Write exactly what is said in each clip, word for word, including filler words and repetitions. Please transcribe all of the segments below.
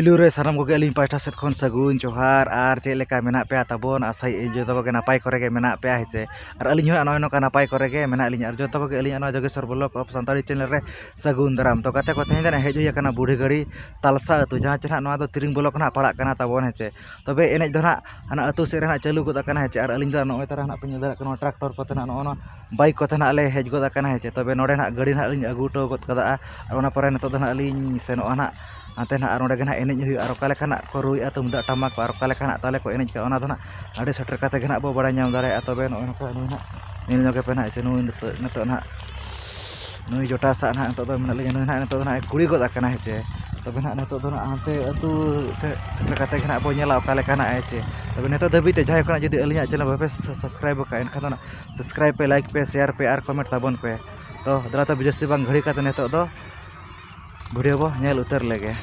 ᱯᱩᱭᱞᱩ ᱨᱮ ᱥᱟᱱᱟᱢ ᱠᱚᱜᱮ ᱟᱹᱞᱤᱧ ᱯᱟᱦᱴᱟ ᱥᱮᱫ ᱠᱷᱚᱱ ᱥᱟᱹᱜᱩᱱ ᱡᱚᱦᱟᱨ᱾ ᱟᱨ ᱪᱮᱫ ᱞᱮᱠᱟ ᱢᱮᱱᱟᱜ ᱯᱮᱭᱟ ᱛᱟᱵᱚᱱ? ᱟᱥᱟᱭᱮᱫ ᱟᱹᱧ ᱡᱚᱛᱚ ᱠᱚᱜᱮ ᱱᱟᱯᱟᱭ ᱠᱚᱨᱮ ᱜᱮ ᱢᱮᱱᱟᱜ ᱯᱮᱭᱟ, ᱦᱮᱸ ᱪᱮ? ᱟᱨ ᱟᱹᱞᱤᱧ ᱦᱚᱸ ᱱᱚᱜᱼᱚᱭ ᱱᱚᱝᱠᱟ ᱱᱟᱯᱟᱭ ᱠᱚᱨᱮ ᱜᱮ ᱢᱮᱱᱟᱜ ᱞᱤᱧᱟ᱾ ᱟᱨ ᱡᱚᱛᱚ ᱠᱚᱜᱮ ᱟᱹᱞᱤᱧᱟᱜ ᱱᱚᱣᱟ ᱡᱳᱜᱮᱥᱣᱚᱨ ᱵᱞᱚᱜ ᱚᱯᱷ ᱥᱟᱱᱛᱟᱲᱤ ᱪᱮᱱᱮᱞ ᱨᱮ ᱥᱟᱹᱜᱩᱱ ᱫᱟᱨᱟᱢ᱾ ᱛᱚ ᱜᱟᱛᱮ ᱠᱚ, ᱛᱮᱦᱮᱧ ᱫᱚ ᱱᱟᱜ ᱦᱮᱡ ᱦᱩᱭ ᱟᱠᱟᱱᱟ ᱵᱩᱲᱦᱤ ᱜᱷᱟᱹᱲᱤ ᱛᱟᱞᱥᱟ ᱟᱹᱛᱩ, ᱡᱟᱦᱟᱸ ᱪᱮ ᱱᱟᱜ ᱱᱚᱣᱟ ᱫᱚ ᱛᱤᱨᱤᱝ ᱵᱞᱚᱠ ᱱᱟᱜ ᱯᱟᱲᱟᱜ ᱠᱟᱱᱟ ᱛᱟᱵᱚᱱ, ᱦᱮᱸ ᱪᱮ? ᱛᱚᱵᱮ ᱮᱱᱮᱡ ᱫᱚ ᱱᱟᱜ ᱦᱟᱱᱟ ᱟᱹᱛᱩ ᱥᱮᱫ ᱨᱮ ᱱᱟᱜ ᱪᱟᱹᱞᱩ ᱜᱚᱫ ᱟᱠᱟᱱᱟ, ᱦᱮᱸ ᱪᱮ? ᱟᱨ ᱟᱹᱞᱤᱧ ᱫᱚ ᱱᱚᱜᱼᱚᱭ ᱛᱟᱨᱟ ᱱᱟᱜ ᱯᱮ ᱧᱮᱞ ᱫᱟᱲᱮᱭᱟᱜ ᱠᱟᱱᱟ, ᱱᱚᱣᱟ ᱴᱨᱟᱠᱴᱚᱨ ᱠᱚᱛᱮ ᱱᱟᱜ ᱱᱚᱜᱼᱚ ᱱᱚᱣᱟ ᱵᱟᱭᱤᱠ ᱠᱚᱛᱮ ᱱᱟᱜ ᱞᱮ ᱦᱮᱡ ᱜᱚᱫ ᱟᱠᱟᱱᱟ, ᱦᱮᱸ ᱪᱮ? ᱛᱚᱵᱮ ᱱᱚᱰᱮ ᱱᱟᱜ ᱜᱟᱹᱰᱤ ᱱᱟᱜ ᱞᱤᱧ ᱟᱹᱜᱩ ᱦᱚᱴᱚ ᱜᱚᱫ ᱠᱟᱫᱟ᱾ ᱟᱨ ᱚᱱᱟ ᱯᱚᱨᱮ ᱱᱤᱛᱚᱜ ᱫᱚ ᱱᱟᱜ ᱞᱤᱧ ᱥᱮᱱᱚᱜᱼᱟ ᱱᱟᱜ ᱦᱟᱱᱛᱮ ᱱᱟᱜ, ᱟᱨ ᱚᱸᱰᱮ ᱜᱮ ᱱᱟᱜ ᱮᱱᱮᱡ ᱦᱩᱭᱩᱜᱼᱟ᱾ ᱟᱨ ᱚᱠᱟ ᱞᱮᱠᱟ ᱱᱟᱜ ᱠᱚ ᱨᱩᱭᱮᱫᱼᱟ ᱛᱩᱢᱫᱟᱜ ᱴᱟᱢᱟᱠ ᱠᱚ, ᱟᱨ ᱚᱠᱟ ᱞᱮᱠᱟ ᱱᱟᱜ ᱛᱟᱞᱮ ᱠᱚ ᱮᱱᱮᱡ ᱠᱟᱜᱼᱟ, ᱚᱱᱟ ᱫᱚ ᱱᱟᱜ ᱟᱹᱰᱤ ᱥᱮᱴᱮᱨ ᱠᱟᱛᱮ ᱜᱮ ᱱᱟᱜ ᱵᱚ ᱵᱟᱲᱟᱭ ᱧᱟᱢ ᱫᱟᱲᱮᱭᱟᱜᱼᱟ᱾ ᱛᱚᱵᱮ ᱱᱚᱜᱼᱚᱭ ᱱᱚᱝᱠᱟ ᱱᱩᱭ ᱱᱟᱜ ᱧᱮᱞ ᱧᱚᱜᱮ ᱯᱮ ᱱᱟᱜ, ᱡᱮ ᱱᱩᱭ ᱱᱤᱛᱚᱜ, ᱱᱤᱛᱚᱜ ᱱᱟᱜ ᱱᱩᱭ ᱡᱚᱴᱟᱣ ᱥᱟᱜ ᱱᱟᱜ ᱱᱤᱛᱚᱜ ᱫᱚ ᱢᱮᱱᱟᱜ ᱞᱤᱧᱟ᱾ ᱱᱩᱭ ᱱᱟᱜ ᱱᱤᱛᱚᱜ ᱫᱚ ᱱᱟᱜ ᱮ ᱠᱩᱲᱤ ᱜᱚᱫ ᱟᱠᱟᱱᱟ, ᱦᱮᱸ ᱪᱮ? ᱛᱚᱵᱮ ᱱᱟᱜ ᱱᱤᱛᱚᱜ ᱫᱚ ᱱᱟᱜ ᱦᱟᱱᱛᱮ ᱟᱹᱛᱩ ᱥᱮ-, ᱥᱮᱴᱮᱨ ᱠᱟᱛᱮ ᱜᱮ ᱱᱟᱜ ᱵᱚ ᱧᱮᱞᱟ ᱚᱠᱟ ᱞᱮᱠᱟ ᱱᱟᱜ, ᱦᱮᱸ ᱪᱮ? ᱛᱚᱵᱮ ᱱᱤᱛᱚᱜ ᱫᱷᱟᱹᱵᱤᱡ ᱛᱮ ᱡᱟᱦᱟᱸᱭ ᱠᱷᱚᱱᱟᱜ ᱡᱩᱫᱤ ᱟᱹᱞᱤᱧᱟᱜ ᱪᱮᱱᱮᱞ ᱵᱟᱯᱮ ᱥᱟ-, ᱥᱟᱵᱥᱠᱨᱟᱭᱤᱵ ᱟᱠᱟᱫᱼᱟ, ᱮᱱᱠᱷᱟᱱ ᱫᱚ ᱱᱟᱜ ᱥᱟᱵᱥᱠᱨᱟᱭᱤᱵ ᱯᱮ, ᱞᱟᱭᱤᱠ ᱯᱮ, ᱥᱮᱭᱟᱨ ᱯᱮ ᱟᱨ ᱠᱚᱢᱮᱱᱴ ᱛᱟᱵᱚᱱ ᱯᱮ᱾ ᱛᱚ ᱫᱮᱞᱟ ᱛᱚᱵᱮ ᱡᱟᱹᱥᱛᱤ ᱵᱟᱝ ᱜᱷᱟᱹᱲᱤ ᱠᱟᱛᱮ ᱱᱤᱛᱚᱜ ᱫᱚ ᱵᱷᱤᱰᱤᱭᱳ ᱵᱚ ᱧᱮᱞ ᱩᱛᱟᱹᱨ ᱞᱮᱜᱮ᱾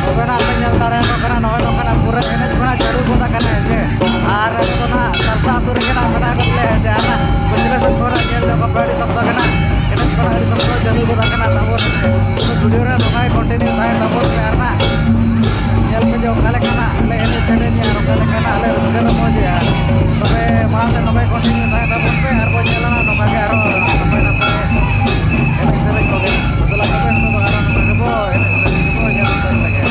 ᱛᱚᱵᱮᱱᱟᱜ ᱯᱮ ᱧᱮᱞ ᱫᱟᱲᱮᱭᱟᱠᱚ ᱠᱟᱱᱟ, ᱱᱚᱜᱼᱚᱭ ᱱᱚᱝᱠᱟᱱᱟᱜ ᱯᱩᱨᱟᱹ ᱮᱱᱮᱡ ᱠᱚ ᱱᱟᱜ ᱪᱟᱹᱞᱩ ᱜᱚᱫ ᱟᱠᱟᱱᱟ, ᱦᱮᱸ ᱥᱮ᱾ ᱟᱨ ᱱᱤᱛᱚᱜ ᱫᱚ ᱱᱟᱜ ᱥᱟᱨᱥᱟ ᱟᱹᱛᱩ ᱨᱮᱜᱮ ᱱᱟᱜ ᱢᱮᱱᱟᱜ ᱟᱠᱟᱫ ᱞᱮᱭᱟ, ᱦᱮᱸ ᱥᱮ᱾ ᱟᱨ ᱱᱟᱜ ᱯᱟᱹᱪᱷᱞᱟᱹ ᱥᱮᱫ ᱠᱷᱚᱱ ᱱᱟᱜ ᱧᱮᱞ ᱧᱚᱜ ᱠᱚᱯᱮ, ᱟᱹᱰᱤ ᱥᱚᱠᱛᱚ ᱜᱮ ᱱᱟᱜ ᱮᱱᱮᱡ ᱠᱚ ᱱᱟᱜ ᱟᱹᱰᱤ ᱥᱚᱠᱛᱚ ᱪᱟᱹᱞᱩ ᱜᱚᱫ ᱟᱠᱟᱱᱟ ᱛᱟᱵᱚᱱ, ᱦᱮᱸ ᱥᱮ᱾ ᱛᱚ, ᱵᱷᱤᱰᱤᱭᱳ ᱨᱮ ᱱᱚᱝᱠᱟ ᱜᱮ ᱠᱚᱱᱴᱤᱱᱤᱭᱩ ᱛᱟᱦᱮᱱ ᱛᱟᱵᱚᱱ ᱯᱮ᱾ ᱟᱨ ᱱᱟᱜ ᱧᱮᱞ ᱯᱮ ᱡᱮ ᱚᱠᱟ ᱞᱮᱠᱟ ᱱᱟᱜ ᱞᱮ ᱮᱱᱮᱡ ᱥᱮᱨᱮᱧᱟ ᱟᱨ ᱚᱠᱟ ᱞᱮᱠᱟ ᱱᱟᱜ ᱞᱮ ᱨᱟᱹᱥᱠᱟᱹ ᱨᱚᱢᱚᱡᱮᱜᱼᱟ᱾ ᱛᱚᱵᱮ ᱢᱟᱲᱟᱝ ᱥᱮᱫ ᱱᱚᱝᱠᱟ ᱜᱮ ᱠᱚᱱᱴᱤᱱᱤᱭᱩ ᱛᱟᱦᱮᱱ ᱛᱟᱵᱚᱱ ᱯᱮ, ᱟᱨ ᱵᱚᱱ ᱧᱮᱞᱟ ᱱᱟᱜ ᱱᱚᱝᱠᱟ ᱜᱮ ᱟᱨᱦᱚᱸ ᱱᱟᱯᱟᱭ ᱱᱟᱯᱟᱭ ᱮᱱᱮᱡ ᱥᱮᱨᱮᱧ ᱠᱚᱜᱮ᱾ ᱟᱫᱚ ᱛᱚᱵᱮ ᱱᱤᱛᱚᱜ ᱫᱚ ᱟᱨᱦᱚᱸ ᱱᱚᱝᱠᱟ ᱜᱮᱵᱚ ᱮᱱᱮᱡ ᱥᱮᱨᱮᱧ ᱠᱚᱵᱚ ᱧᱮᱞ ᱦᱟᱛᱟᱲ ᱞᱮᱜᱮ᱾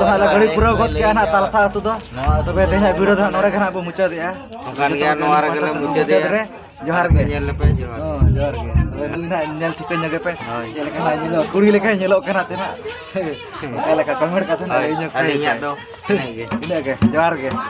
ᱛᱟᱦᱞᱮ ᱜᱷᱟᱹᱲᱤ ᱯᱩᱨᱟᱹᱣ ᱜᱚᱫ ᱠᱮᱜᱼᱟ ᱱᱟᱦᱟᱜ ᱛᱟᱞᱥᱟ ᱟᱹᱛᱩ ᱫᱚ᱾ ᱛᱚᱵᱮ ᱛᱮᱦᱮᱧᱟᱜ ᱵᱷᱤᱰᱤᱭᱳ ᱫᱚ ᱦᱟᱸᱜ ᱱᱚᱰᱮ ᱜᱮ ᱱᱟᱦᱟᱜ ᱵᱚ ᱢᱩᱪᱟᱹᱫᱮᱜᱼᱟ᱾ ᱚᱱᱠᱟᱱ ᱜᱮᱭᱟ, ᱱᱚᱣᱟ ᱨᱮᱜᱮ ᱞᱮ ᱢᱩᱪᱟᱹᱫᱮᱜᱼᱟ᱾ ᱨᱮ ᱡᱚᱦᱟᱨ ᱜᱮ᱾ ᱧᱮᱞ ᱞᱮᱯᱮ, ᱡᱚᱦᱟᱨ᱾ ᱦᱚᱸ, ᱡᱚᱦᱟᱨ ᱜᱮ᱾ ᱛᱚᱵᱮ ᱱᱩᱭ ᱱᱟᱦᱟᱜ ᱧᱮᱞ ᱴᱷᱤᱠᱟᱹ ᱧᱚᱜᱮ ᱯᱮ᱾ ᱦᱳᱭ᱾ ᱪᱮᱫ ᱞᱮᱠᱟ ᱱᱟᱦᱟᱜ ᱧᱮᱞᱚᱜ, ᱠᱩᱲᱤ ᱞᱮᱠᱟᱭ ᱧᱮᱞᱚᱜ ᱠᱟᱱᱟ ᱛᱮ ᱱᱟᱦᱟᱜ᱾ ᱚᱠᱟ ᱞᱮᱠᱟ ᱠᱚᱢᱮᱱᱴ ᱠᱟᱛᱮ ᱱᱟᱦᱟᱜ ᱦᱳᱭ, ᱞᱟᱹᱭ ᱧᱚᱜ ᱯᱮ᱾ ᱟᱹᱞᱤᱧᱟᱜ ᱫᱚ ᱤᱱᱟᱹᱜ ᱜᱮ᱾ ᱤᱱᱟᱹᱜ ᱜᱮ, ᱡᱚᱦᱟᱨ ᱜᱮ᱾